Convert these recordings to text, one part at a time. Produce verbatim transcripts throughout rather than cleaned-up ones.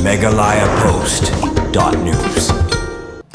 Meghalaya Post dot news.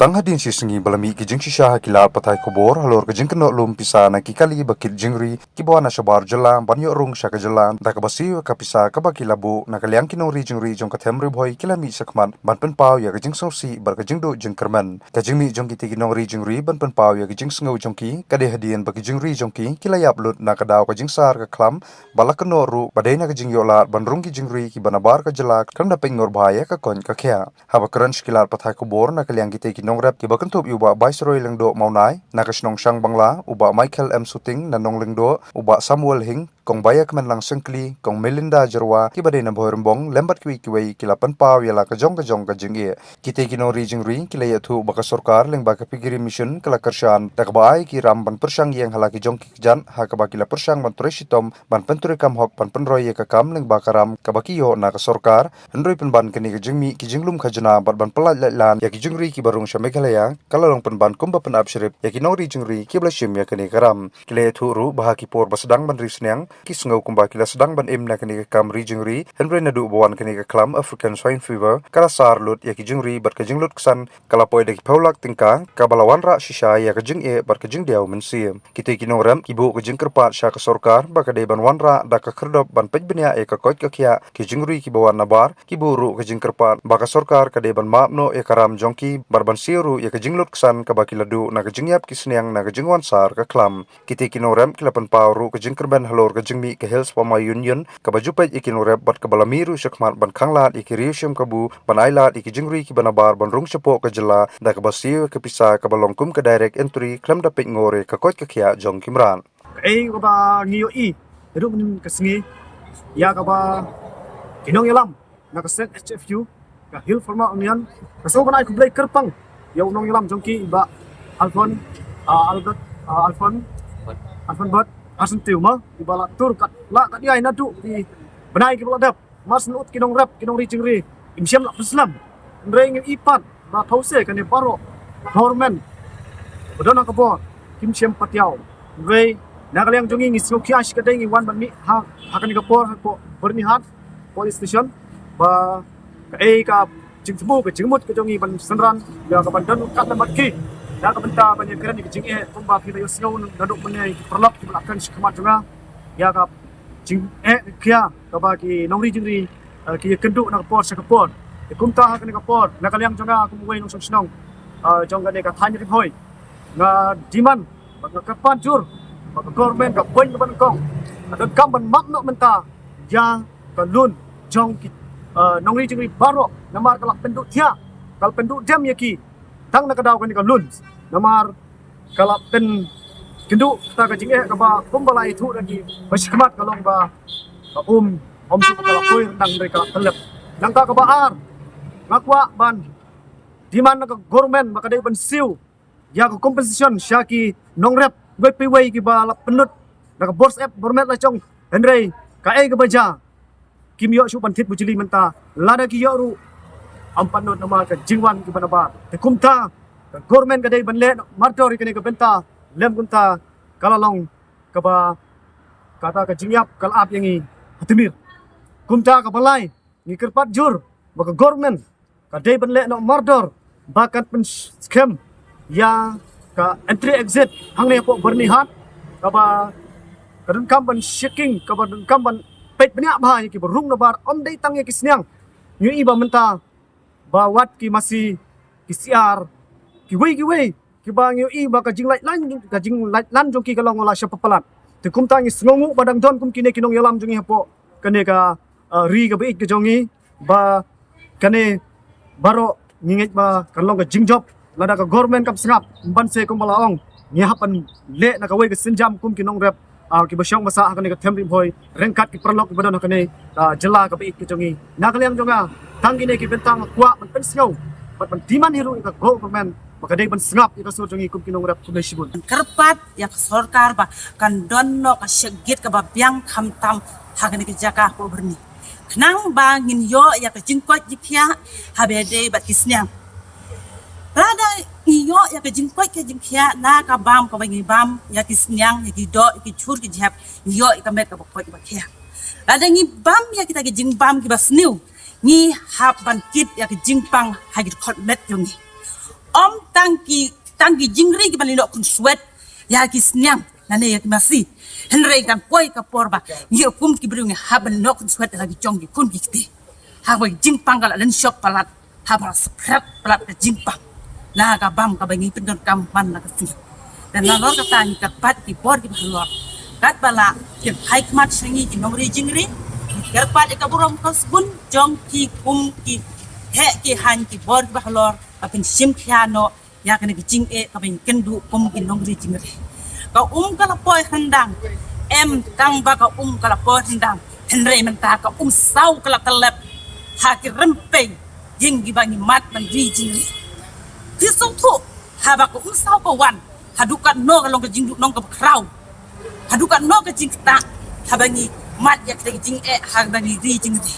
Tang hadien shi sngi ba la mih ki jingshisha ha ki lad pathai khubor halor ka jingkynnoh lum pisa na ki kali ba kit jingri kiba wan na shabar jylla ban ïoh rung sha ka jylla da kaba siew ïa ka pisa kaba ki la buh, na ka liang ki nongri jingri jong ka them Ri Bhoi ki la mih shakhmat ban pynpaw ïa ka jingsngewsih bad ka jingduh jingkyrmen. Ka jingmih jong kitei ki nongri jingri ban pynpaw ïa ka jingsngew jong ki ka dei hadien ba ki jingri jong ki ki la ïap lut na ka daw ka jingsar ka khlam, ba la kynnoh ruh ba dei na ka jingïoh lad ban rung ki jingri kiba nabar ka jylla khlem da pynïoh bha ïa ka koit ka khiah. Haba kren sha ki lad pathai khubor na ka liang kitei ki nongrep kiba kynthup ïa u Bah Viceroy Lyngdoh Mawnai na ka shnong Shangbangla, u Bah Michael M Suting na Nonglyngdoh, u Bah Samuel Hing, Kong Baiakmenlang Syngkli, Kong Melinda Jyrwa kiba dei na Bhoirymbong lem bad kiwei kiwei ki la pynpaw ïa la ka jong ka jong ka jingeh. Kitei ki nongri jingri ki la ïathuh ba ka sorkar lyngba ka Piggery Mission ka la kyrshan da kaba ai ki ram ban pyrshang ïeng ha la ki jong ki kjat ha kaba ki la pyrshang ban trei shitom ban pyntreikam hok ban pynroi ïa ka kam lyngba ka ram kaba ki ïoh na ka sorkar. Hynrei pynban kane ka jingmih ki jinglum khajna bad ban pyllait laitlan ïa ki jingri kiba rung sha Meghalaya ka la long pynban kumba pynap syrip ïa ki nongri jingri kiba la shim ïa kane ka ram. Ki la ïathuh ruh ba ha ki por ba sdang ban ri sniang ki sngew kumba ki la sdang ban im na kane ka kam ri jingri, hynrei naduh ba wan kane ka khlam African Swine Fever ka la sar lut ïa ki jingri bad ka jinglut ksan ka la poi da ki phew lak tyngka kaba la wanrah shisha ïa ka jingeh bad ka jingdiaw mynsiem. Kitei ki nongrep ki buh ka jingkyrpad sha ka sorkar ba ka dei ban wanrah da ka khyrdop ban peit bniah ïa ka koit ka khiah ki jingri kiba wan nabar. Ki buh ruh ka jingkyrpad ba ka sorkar ka dei ban map noh ïa ka ram jong ki bad ban siew ruh ïa ka jinglut ksan kaba ki la duh na ka jingïap ki sniang na ka jingwan sar ka khlam. Kitei ki nongrep ki la pynpaw ruh ka jingkyrmen halor ka jingmih ka Hills Farmer Union kaba ju peit ïa ki nongrep bad kaba la mih ruh shakhmat ban khanglad ïa ki riew shim kabu ban ailad ïa ki jingri kiba nabar ban rung shapoh ka jylla da kaba siew ïa ka pisa kaba long kum ka direct entry khlem da peit ngor ïa ka koit ka khiah jong ki mrad. Kaei kaba ngi ïohi naduh mynnin ka sngi ïa kaba ki nongïalam na ka seng H F U, ka Hill Farmer Union, ka sngewbha ban ai khublei kyrpang ïa u nongïalam jong ki, i Bah Alfon, ah, Albert, ah, Alfon, Alfon Bert Arsentiu ma, i ba la tur kat la kat ïa naduh ki bnai kiba la dep. Mar shen ut ki nongrep, ki nongri jingri kim shym la pynslem. Hynrei ngi i pat ba phewse kane baroh government ba don ha ka bor kim shym pat ïaw. Hynrei na ka liang jong ngi ngi sngewkhia shikatdei ngi wan ban mih ha, ha kane ka por hapoh Byrnihat Police Station ba kaei ka jingthmu ka jingmut ka jong ngi ban synran ïa ka ban don kat lambat ki na ka bynta ban ïakren ïa ka jingeh kumba ki la ïohsngew naduh mynne ki paralok kiba la kren shakhmat jong nga ïa ka jingeh khia kaba ki nongri jingri, eh, ki ïakynduh na ka por sha ka por. Te kumta ha kane ka por na ka liang jong nga kum uwei u nongshong shnong, eh, jong kane ka thaiñ Ri Bhoi, nga demand bad nga kyrpad jur ba ka government ka pyn ka ban kong ka donkam ban map noh mynta ïa ka loan jong ki, eh, nongri jingri baroh namar ka la pynduh thiah, ka la pynduh dem ïa ki tang na ka daw kane ka loan namar ka la pynkynduh kata ka jingeh kaba kumba la ïathuh da ki ba shakhmat ka long ba ka um, um shu ka la poi ryndang hynrei ka la tyllep. Nangta kaba ar nga kwah ban demand na ka government ba ka dei ban siew ïa ka compensation sha ki nongrep wei pa wei kiba la pynlut da ka bor sep bor met la jong, hynrei kaei kaba jia kim ïoh shuh ban thied bujli mynta, lada ki ïoh ruh ym pat nud namar ka jingwan kiba nabar. Te kumta ka government ka dei ban leh mardor ïa kane ka bynta, lym kumta ka la long kaba kata ka jingïap ka la ap ïa ngi ha tmier. Kumta kaba lai ngi kyrpad jur ba ka government ka dei ban leh noh mardor ba kan pynskhem ïa ka entry exit hangne hapoh Byrnihat kaba ka donkam ban checking, kaba donkam ban peit bniah bha ïa kiba rung nabar, ym dei tang ïa ki sniang. Ngi i ba mynta ba wat ki masi, ki siar, kiwei kiwei kiba ngi i ba ka jinglait lan, ka jinglait lan jong ki ka long la sha palat. Te kumta ngi sngewnguh ba dang don kum kine ki nongïalam jong ngi hapoh kane ka, ah, ri kaba ïeit ka jong ngi ba kane baroh ngi ngeit ba kan long ka jingjop lada ka government kam sngap ban seh kumba la ong ngi hap ban leh na kawei ka sienjam kum ki nongrep, ah, kiba shong ba sah ha kane ka them Ri Bhoi ryngkat ki paralok kiba don ha kane ka jylla kaba ïeit ka jong ngi. Na ka liang jong nga tang kine ki bynta nga kwah ban pynsngew bad ban demand hi ruh ïa ka government ba ka dei ban sngap ïa ka sur jong ngi kum ki nongrep. Khublei shibun. Kyrpad ïa ka sorkar ba kan don noh ka shakgit kaba biang khamtam ha kane ka jaka hapoh Byrni khnang ba ngin ïoh ïa ka jingkoit jingkhiah haba dei bad ki sniang. Lada ngi ïoh ïa ka jingkoit ka jingkhiah na ka bam kaba ngi bam ïa ki sniang, ïa ki doh, ïa ki jhur ki jhep, ngi ïoh ïa ka met kaba koit kaba khiah. Lada ngi bam ïa kita ki jingbam kiba sniew, Ngi hap ban kit ïa ka jingpang ha ki dkhot met jong ngi. Ym tang ki, tang ki jingri ki ban leh noh khunswet ïa ki sniang lane ïa ki masi. Hynrei kan poi ka por ba ngi ruh kum ki briew ngi hap ban leh noh khunswet ïa la ki jong ki khun ki kti. Haba ka jingpang ka la lynshop palat, haba la spread palat ka jingpang na ka bam kaba ngi pyndonkam man la ka sngi. Te nalor kata ngi kyrpad ki bor kiba halor, katba la kyrpad khmat sha ngi ki nongri jingri, ngi kyrpad ïa ka burom ka sbun jong ki kum ki heh ki haiñ ki bor kiba halor, ba pynshim khia noh ïa kane ka jingeh kaba ngi kynduh kum ki nongri jingri. Ka um ka la poi hyndang, em tang ba ka um ka la poi hyndang, hynrei mynta ka um saw ka la tyllep ha ki rympei ïing kiba ngi mad ban ri jingri. Te sngewthuh, haba ka um saw ka wan, haduh katno ka long ka jingduhnong kaba khraw, haduh katno ka jingktah haba ngi mad ïa kata ka jingeh haba ngi ri jingri.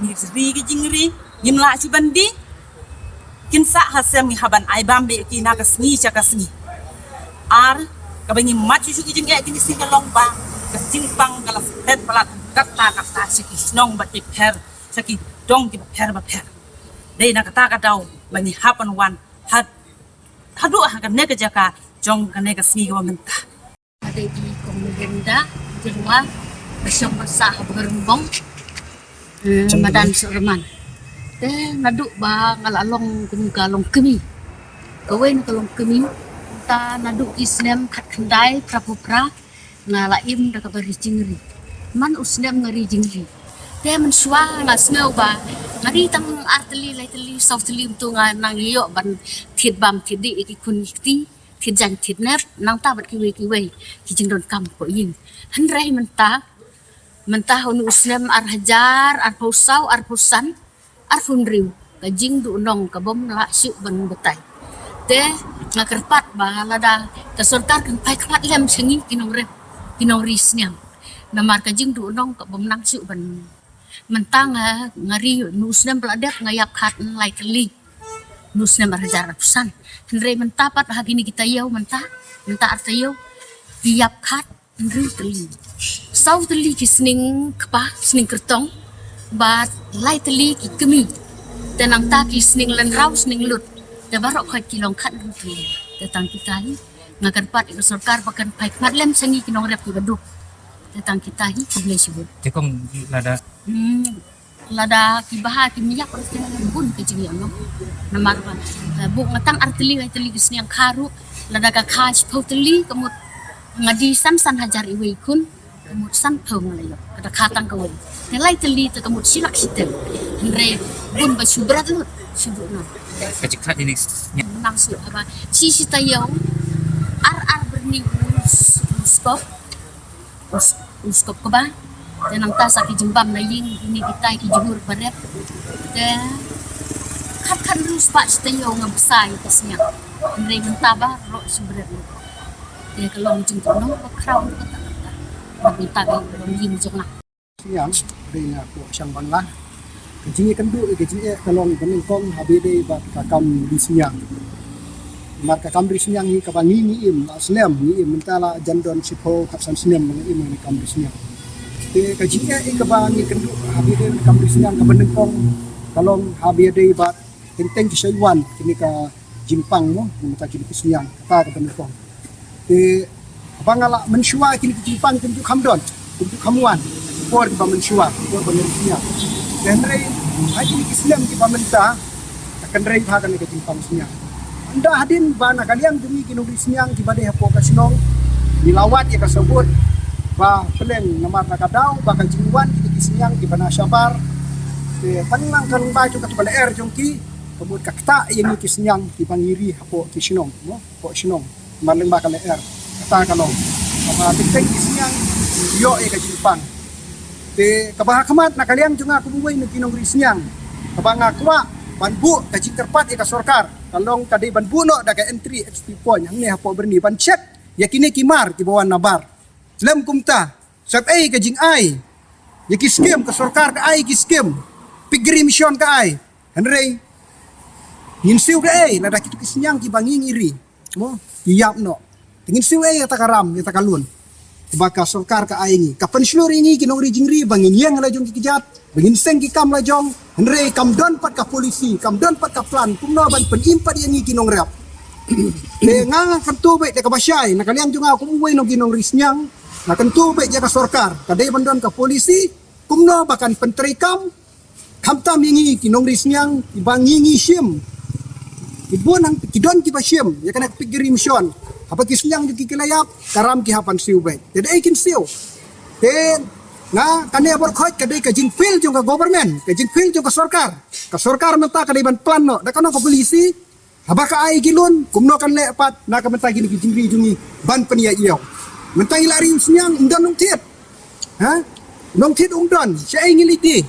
Ngi ri ka jingri, ngim lah shuh ban die. Kin sah ha sem ngi hap ban ai bam beit ïa ki na ka sngi sha ka sngi. Ar kaba ngi mad shuh shuh ki jingeh kine ki sngi ka long ba ka jingpang ka la spread palat katta katta sha ki shnong bad ki pher, sha ki dong kiba pher ba pher. Dei na kata ka daw ba ngi hap ban wan ha, haduh ha kane ka jaka jong kane ka sngi kaba mynta. Nga dei i Kong Melinda Jyrwa, ba shong ba sah ha Bharumbong, eh, madan Sohryman. Te naduh ba nga la long kum ka longkmie, kawei na ka longkmie, mynta naduh ki snem khatkhyndai phraphew phra nga la im da kaba ri jingri. Man u snem nga ri jingri, te mynshuwa nga sngew ba nga ri tang ar tylli, lai tylli, saw tylli, mynta nga nang ïoh ban thied bam thied dih ïa ki khun ki kti, thied jaiñ thied nep, nangta bad kiwei kiwei ki jingdonkam hapoh ïing. Hynrei mynta, mynta ha une u snem ar hajar arphew saw arphew san, arphew hynriew, ka jingduhnong ka bym lah shuh ban batai. Te nga kyrpad ba lada ka sorkar kan phai khmat lem sha ngi ki nongrep, ki nongri sniang. Namar ka jingduhnong ka bym nang shuh ban. Mynta nga, nga ri, une u snem ba la dep nga ïap khad lai tylli, une u snem ar hajar arphew san. Hynrei mynta pat ha kine ki taïew mynta, mynta ar taïew, ki ïap khad hynriew tylli. Saw tylli ki sning kpa, sning kyrtong, bad lai tylli ki kmie. Te nangta ki sning lynraw, sning lut, te baroh khoit ki long khad hynriew tylli. Te tang kita hi nga kyrpad ïa ka sorkar ba kan phai khmat lem sha ngi ki nongrep kiba duk. Te tang kita hi, khublei shibun. Te kong, lada Hmm, lada kiba ha kim ïap ruh te bun ka jingïalam. Namar ba, eh, buh nga tang ar tylli, lai tylli ki sniang kha ruh, lada ka kha shiphew tylli, ka mut nga die san, san hajar iwei i khun, ka mut sanphew nga la ïoh, ka da kha tang kawei. Te lai tylli te ka mut shi lak shi teng. Hynrei bun ba shu bret lut, shu duh noh. Ka jingkhat ïa ngi, nang shu haba shi shi taïew, ar ar byrni u s-, u skop, u s-, u skop kba. Te nangta sa ki jingbam na ïing, kine kita ki jhur baret. Te khat khat hynriew spah shi taïew ngam bsa ïa ka sniang. Hynrei mynta baroh shu bret. Te ka long jingkynnoh ba khraw kata kata. Ba mynta ka long ïing jong nga. Sniang, dei na ka Shang Bangla. Ka jingïakynduh ïa ka jingeh ka long ba nyngkong ha ba ïadei bad ka kam ri sniang. Namar ka kam ri sniang hi kaba ngi ngi im, la slem ngi im, mynta la jan don shiphew khatsan snem ba ngi im ha ka kam ri sniang. Te ka jingeh ïa kaba ngi kynduh ha ba ïadei bad ka kam ri sniang kaba nyngkong ka long ha ba ïadei bad teng teng ki shaiwan, kine ka jingpang mo, mynta kine ki sniang, kata kaba nyngkong. Te ba nga la mynshuwa kine ki jingpang kim ju kham don, kim ju kham wan. Por ba mynshuwa, por ba mynshuwa. Te hynrei ha kine ki snem kiba mynta, ka kynrei bha kane ka jingpang sniang. Ynda hadien ba na ka liang jong ngi ki nongri sniang kiba dei hapoh ka shnong, ngi la wad ïa ka sabut ba pleng namar na ka daw ba ka jingwan kine ki sniang kiba na shabar. Te tang lang ka nongbai jong ka tu ka lyer jong ki, ka mut ka ktah ïa ngi ki sniang kiba ngi ri hapoh ki shnong, mo, hapoh shnong. Namar lyngba ka lyer kata ka long kaba teng teng ki sniang ïoh ïa ka jingpang. Te kaba ha khmat na ka liang jong nga kum uwei na ki nongri sniang, kaba nga kwah ban buh ka jingkyrpad ïa ka sorkar, ka long ka dei ban buh noh da ka entry exit point hangne hapoh Byrni ban check ïa kine ki mar kiba wan na bar. Lem kumta, sep ei ka jingai ïa ki skim, ka sorkar ka ai ki skim, Piggery Mission ka ai. Hynrei ngin siew da ei lada kitu ki sniang kiba ngi ngi ri, mo, ki ïap noh? Te ngin siew ei ïa ta ka ram, ïa ta ka loan ba ka sorkar ka ai ngi, ka pynshlur ïa ngi ki nongri jingri ba ngin ïeng la jong ki kjat, ba ngin seng ki kam la jong? Hynrei kam don pat ka polisi, kam don pat ka plan kumno ban pynim pat ïa ngi ki nongrep. Te nga nga kyntu beit da kaba shai na ka liang jong nga kum uwei na ki nongri sniang, nga kyntu beit ïa ka sorkar, ka dei ban don ka polisi kumno ba kan pyntreikam, khamtam ïa ngi ki nongri sniang, kiba ngi ngi shim. Ki bun hang ki don kiba shim ïa kane ka piggery mission. Haba ki sniang jong ki ki la ïap, ka ram ki hap ban siew beit. Te dei kin siew. Te nga, kane baroh khoit ka dei ka jingfail jong ka government, ka jingfail jong ka sorkar. Ka sorkar mynta ka dei ban plan noh da kano ka polisi, haba ka ai ki loan, kumno kan leh pat na ka bynta kine ki jingri jong ngi ban pynïaid ïew. Mynta ngi la ri sniang, ym don nongthied. Ha? Nongthied um don, shaei ngi leit die?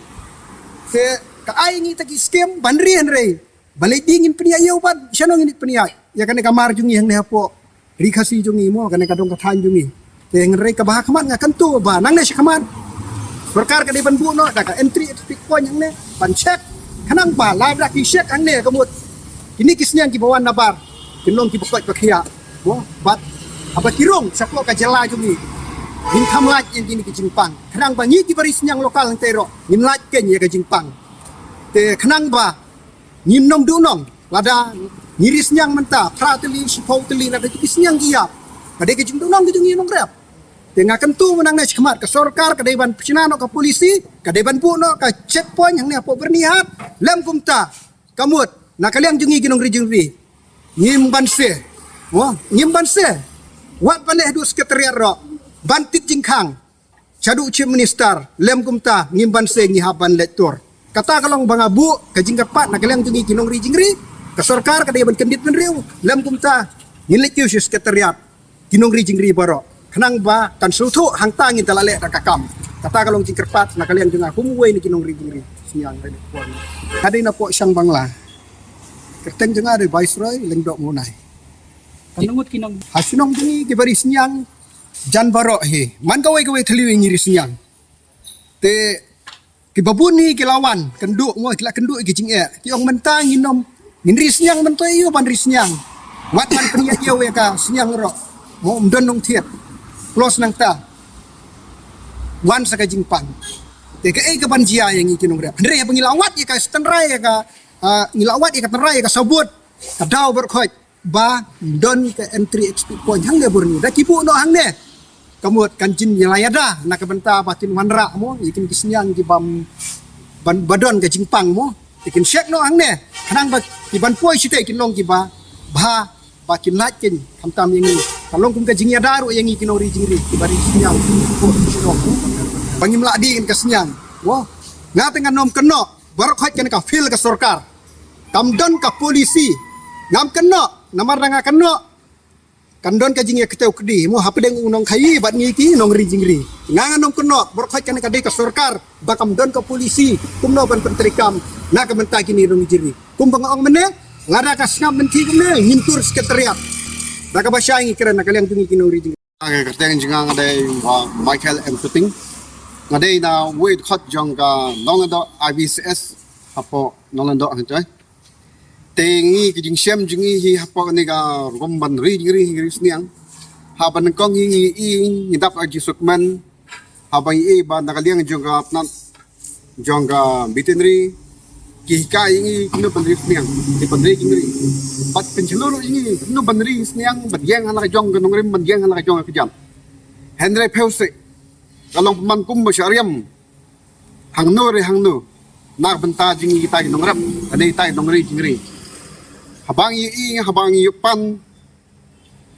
Te ka ai ngi ta ki skim ban ri, hynrei ba leit die ngin pynïaid ïew pat, shano ngin pynïaid? Ïa kane ka mar jong ngi hangne hapoh Ri Khasi jong ngi mo, kane ka dong ka thaiñ jong ngi. Te hynrei kaba ha khmat nga kyntu ba nangne shakhmat sorkar ka dei ban buh noh da ka entry exit point hangne, ban check, khnang ba lada ki check hangne ka mut kine ki sniang kiba wan nabar kin long kiba koit ba khiah mo, bad haba ki rung shapoh ka jylla jong ngi, ngin kham lait ïa kine ki jingpang, khnang ba ngi kiba ri sniang local hangtei ruh ngin lait keiñ ïa ka jingpang. Te khnang ba ngim nym duh nong, lada ngi ri sniang mynta phra tylli, shiphew tylli, lada ki sniang ki ïap, ka dei ka jingduh nong ka jong ngi nongrep. Te nga kyntu mynta nangne shakhmat ka sorkar ka dei ban pynshna noh ka polisi, ka dei ban buh noh ka checkpoint hangne hapoh Byrnihat, lem kumta ka mut na ka liang jong ngi ki nongri jingri, ngim banse. Mo, ngim banse. Wat ban leh haduh secretariat ruh ban tip jingkhang shaduh Chief Minister, lem kumta ngim banse, ngi hap ban leit tur. Kata ka long ba nga buh ka jingkyrpad na ka liang jong ngi ki nongri jingri, ka sorkar ka dei ban kyndit bynriew, lem kumta ngin leit kiew sha secretariat ki nongri jingri baroh, khnang ba kan sngewthuh hangta ngin da la leh da ka kam. Kata ka long jingkyrpad na ka liang jong nga kum uwei na ki nongri jingri sniang Rainipon. Nga dei napoh Shang Bangla. Kyrteng jong nga dei Viceroy Lyngdoh Mawnai. Kan ngut ki nong ha shnong jong ngi kiba ri sniang jan baroh hi, man kawei kawei thliew ngi ri sniang. Te kiba bun hi ki la wan kynduh mo, ki la kynduh ki jingeh, ki ong mynta ngin nym, ngin ri sniang, mynta ïoh ban ri sniang, wat ban pynïaid ïew ïa ka sniang ruh mo, ym don nongthied. Plus nangta wan sa ka jingpang. Te kaei kaban jia ïa ngi ki nongrep? Hynrei haba ngi la wad ïa ka tynrai, ïa ka, ah, ngi la wad ïa ka tynrai, ïa ka sabut, ka daw baroh khoit ba don ka entry exit point hangne Byrni, da ki buh noh hangne. Ka mut kan jin ïa la ïada na ka bynta ba kin wanrah mo ïa kin ki sniang ki bam, ban ba don ka jingpang mo, te kin check noh hangne, khnang ba ki ban poi shitei kin long kiba bha, ba kin lait keiñ, khamtam ïa ngi. Ka long kum ka jingïada ruh ïa ngi ki nongri jingri kiba ri sniang. Ba ngim lah die ngan ka sniang mo. Nga te ngan nym kynnoh, baroh khoit kane ka fail ka sorkar. Kam don ka polisi. Ngam kynnoh, namar da nga kynnoh kan don ka jingïakynduh kti mo hapdeng u nongkhaïi bad ngi ki nongri jingri. Nga ngan nym kynnoh, baroh khoit kane ka dei ka sorkar ba kam don ka polisi kumno ban pyntreikam na ka bynta kine nongri jingri. Kumba nga ong mynne, lada ka sngap mynthi kumne, ngin tur secretariat. Da kaba shai ngi kren na ka liang jong ngi ki nongri jingri. Ka kyrteng jong nga nga dei, uh, Michael M Suting. Nga dei na wei dkhot jong ka Nonglandoh I B C S hapoh Nonglandoh hangtei. Te ngi ki jingshem jong ngi hi hapoh kane ka rukom ban ri jingri, ri sniang. Haba nyngkong hi ngi i, ngi dap ha jingsukmen. Haba ngi i ba na ka liang jong ka tnat jong ka veterinary ki hikai ïa ngi kumno ban ri sniang, ki ban ri jingri. Bad pynshlur ïa ngi kumno ban ri sniang, ban ïeng ha la ka jong ka nongrim, ban ïeng ha la ka jong ka kjat. Hynrei phew seh ka long pynban kum ba shah riam hangno re hangno na ka bynta jong ngi kita ki nongrep, kane kita ki nongri jingri. Haba ngi i, haba ngi ïoh pan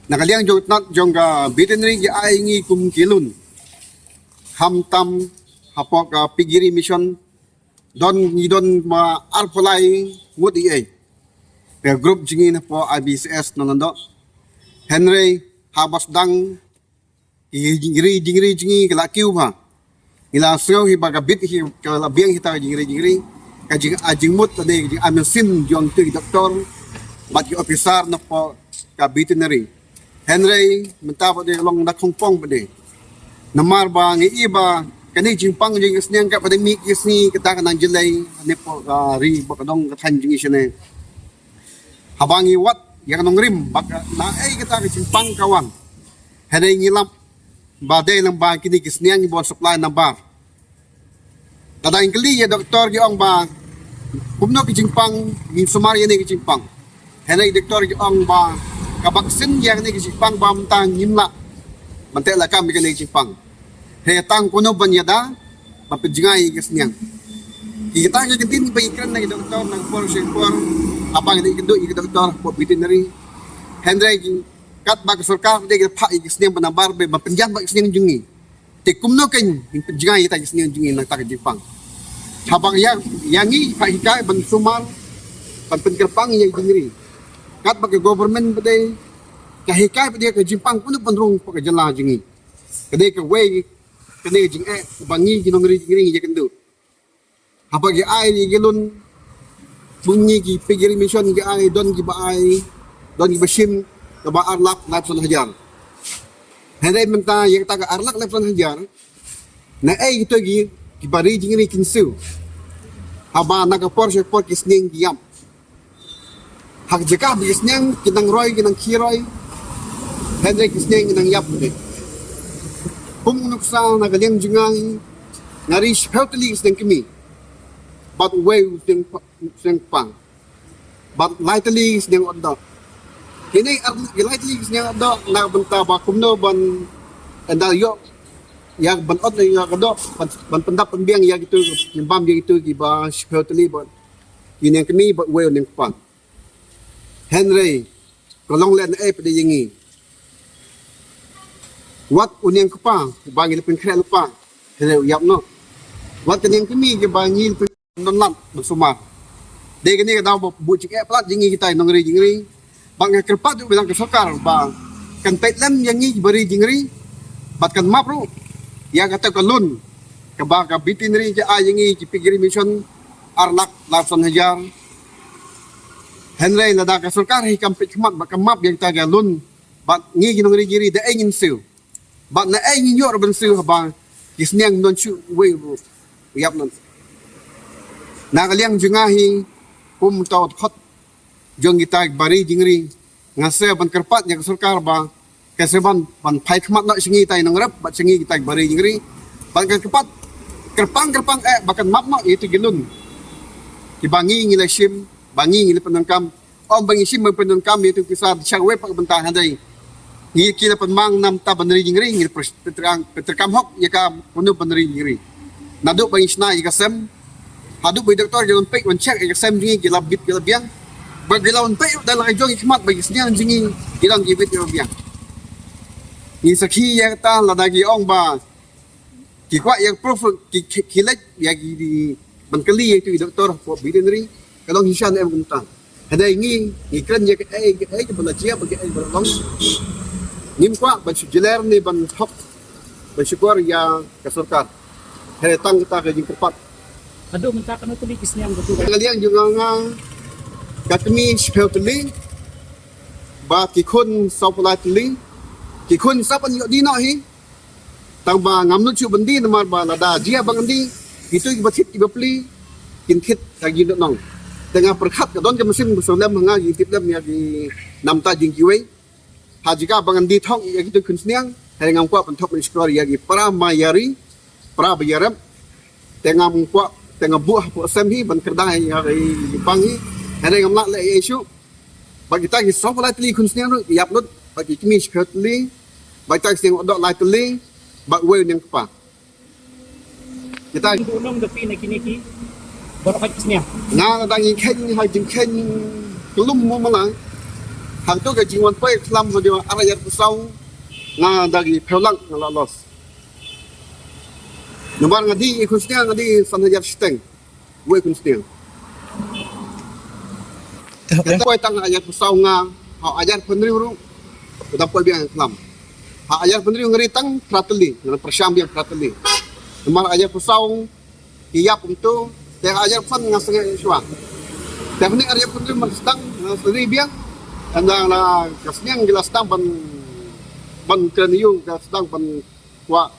na ka liang jong tnat jong ka veterinary ki ai ngi kum ki lun. Khamtam hapoh ka piggery mission don, ngi don ma arphew lai ngut i ei. Ka group jong ngi napoh I B C S Nonglandoh. Hynrei haba sdang ki jingri, jingri jong ngi ka la kiew bha. Ngi la sngew hi ba ka bit hi ka la biang hi ta ka jingri, jingri. Ka jing, ah, jingmut ne ka jing, ah, mynsiem jong ki doktor bad ki officer napoh ka veterinary. Hynrei mynta pat de long da khongpong pat de. Namar ba ngi i ba kane jingpang jong ka sniang ka pat de mih ki sngi kata ka nang jlei ne poh ka ri ba ka dong ka thaiñ jong ngi shane. Haba ngi wad ïa ka nongrim ba ka na ei kata ka jingpang ka wan. Hynrei ngi lap ba dei lang ba kine ki sniang ki bun supply nabar. Lada ngi kylli ïa doktor ki ong ba Kumno ka jingpang, ngi sumar ïa kane ka jingpang. Hynrei doktor ki ong ba ka vaccine ïa kane ka jingpang ba mynta ngim lah ban teh lakam ïa kane ka jingpang. Hynrei tang kumno ban ïada ban pynjngai ïa ka sniang. Kita ki kyntien ba ngi kren na ki doktor na ka por sha ka por, haba ngi dei ki duk ïa ki doktor hapoh veterinary. Hynrei ki katba ka sorkar dei ka phah ïa ka sniang ba nambar ba ban pynjan bad ka sniang jong ngi. Te kumno kan ngin pynjngai ïa ka sniang jong ngi na kata ka jingpang. Haba ïa, ïa ngi phah hikai ban sumar ban pynkyrpang ïa ka jingri. Katba ka government ba dei ka hikai ba dei ka jingpang kumno ban rung hapoh ka jylla jong ngi. Ka dei kawei kane ka jingeh ba ngi ki nongri jingri ngi ïakynduh. Haba ki ai ïa ki loan, bun ngi ki piggery mission ki ai, don kiba ai, don kiba shim kaba ar lak laiphew san hajar. Hynrei mynta ïa kata ka ar lak laiphew san hajar, naei kito ki, kiba ri jingri kin siew? Haba na ka por sha ka por ki sniang ki ïap. Ha ka jaka ba ki sniang ki nang roi, ki nang khie roi, hynrei ki sniang ki nang ïap. Kum u nuksa na ka liang jong nga, nga ri shiphew tylli ki sniang kmie bad uwei u sniang pa, u sniang kpa bad lai tylli ki sniang ot doh. Kine ar, ki lai tylli ki sniang ot doh na ka bynta ba kumno ban ynda ïoh ïa ban ot ïa ka doh, ban, ban pyndap pynbiang ïa kito, ki bam ïa kito kiba shiphew tylli bad ki niang kmie bad uwei u niang kpa. Hynrei ka long lehnohei pat ïa ngi. Wat u niang kpa ba ngi la pynkhreh lypa, hynrei u ïap noh. Wat ka niang kmie kaba ngi la pyndon lad ban sumar. Dei kane ka daw ba buh jingeh palat ïa ngi kita ki nongri jingri. Bad nga kyrpad ruh bilang ka sorkar ba kan peit lem ïa ngi kiba ri jingri bad kan map ruh ïa kata ka loan kaba ka veterinary ka ai ïa ngi ki piggery mission ar lak laiphew san hajar. Hynrei lada ka sorkar hi kam peit khmat bad kam map ïa kata ka loan bad ngi ki nongri jingri da ei ngin siew? Bad naei ngin ïoh ruh ban siew haba ki sniang don shuh uwei ruh u ïap noh. Na ka liang jong nga hi kum uta u dkhot jong kita kiba ri jingri, nga sngew ban kyrpad ïa ka sorkar ba kan sngewbha ban phai khmat noh sha ngi kita ki nongrep bad sha ngi kita kiba ri jingri. Bad kan kyrpad kyrpang kyrpang eh ba kan map noh ïa kito ki loan kiba ngi ngi la shim, ba ngi ngi la pyndonkam. Ym ba ngi shim ban pyndonkam ïa kito ki pisa da shah kawei pat ka bynta, hynrei ngi ki la pynmang na ka bynta ban ri jingri, ngi la pynter-, pynter-, pynterkam hok ïa ka kumno ban ri jingri. Naduh ba ngi shna ïa ka sem haduh ba ki doktor ki la wan peit wan check ïa ka sem jong ngi, ki la bit ki la biang. Ba ki la wan peit da la ka jong ki khmat ba ki sniang jong ngi ki don ki bit ki la biang. Ngi sakhi ïa kata, lada ki ong ba ki kwah ïa ka proof, ki, ki, ki leit ïa ki ban kylli ïa ki doktor hapoh veterinary, ka long shisha ne em kumta. Hynrei ngi, ngi kren ïa kaei kaei kaba la jia bad kaei kaba la long. Ngim kwah ban shu jler ne ban thok ban shukor ïa ka sorkar. Hynrei tang kata ka jingkyrpad. Haduh mynta katno tylli ki sniang katu? Ka liang jong nga, nga ka kmie shiphew tylli bad ki khun sawphew lai tylli. Ki khun sa ban ïoh die noh hi. Tang ba ngam nud shuh ban die namar ba lada jia ba ngan die, kito kiba thied kiba plie kin thied ha ki nongnong. Te nga pyrkhat ka don ka mynsiem ba sngewlem ha nga, ki tip lem ïa ki namta jong kiwei. Ha jaka ba ngan die thok ïa kito ki khun sniang, hynrei ngam kwah ban thok ban shukor ïa ki para ba ïa ri, para ba ïa rep. Te ngam kwah, te nga buh hapoh sem hi ban kyrdan ïa ki pang hi. Hynrei ngam lah leh ei ei shuh. Bad kita ki sawphew lai tylli khun sniang ruh ki ïap lut, bad ki kmie shiphew tylli, bad kita ki sniang ot doh lai tylli, bad uwei u niang kpa. Kita ki buh nong da phi na kine ki baroh ki sniang. Nga da ngi kheiñ ha jingkheiñ kyllum mo mala. Hangto ka jingwan poi khlam ha dei ar hajar phew saw, nga da ki phew lak nga la loss. Namar nga die ïa ki khun sniang nga die san hajar shiteng. Wei khun sniang. Te hap, eh? Poi tang ha hajar phew saw nga, ha hajar phew hynriew ruh u dang poi biang khlam. Ha hajar phew hynriew nga ri tang phra tylli, nga pyrshang biang phra tylli. Namar hajar phew saw ki ïap kumto, te ha hajar phew san nga sangeh shuwa. Te hynrei hajar phew hynriew man sdang nga ri biang. Ynda la ka sniang ki la sdang ban, ban kren ïa u, ka sdang ban kwah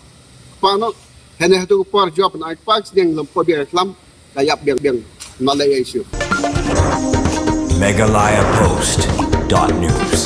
kpa noh. Hynrei hato ka por jop na ai kpa, ka sniang lam poi biang khlam, ka ïap biang biang. Nga leh ei ei shuh. Meghalaya Post dot news.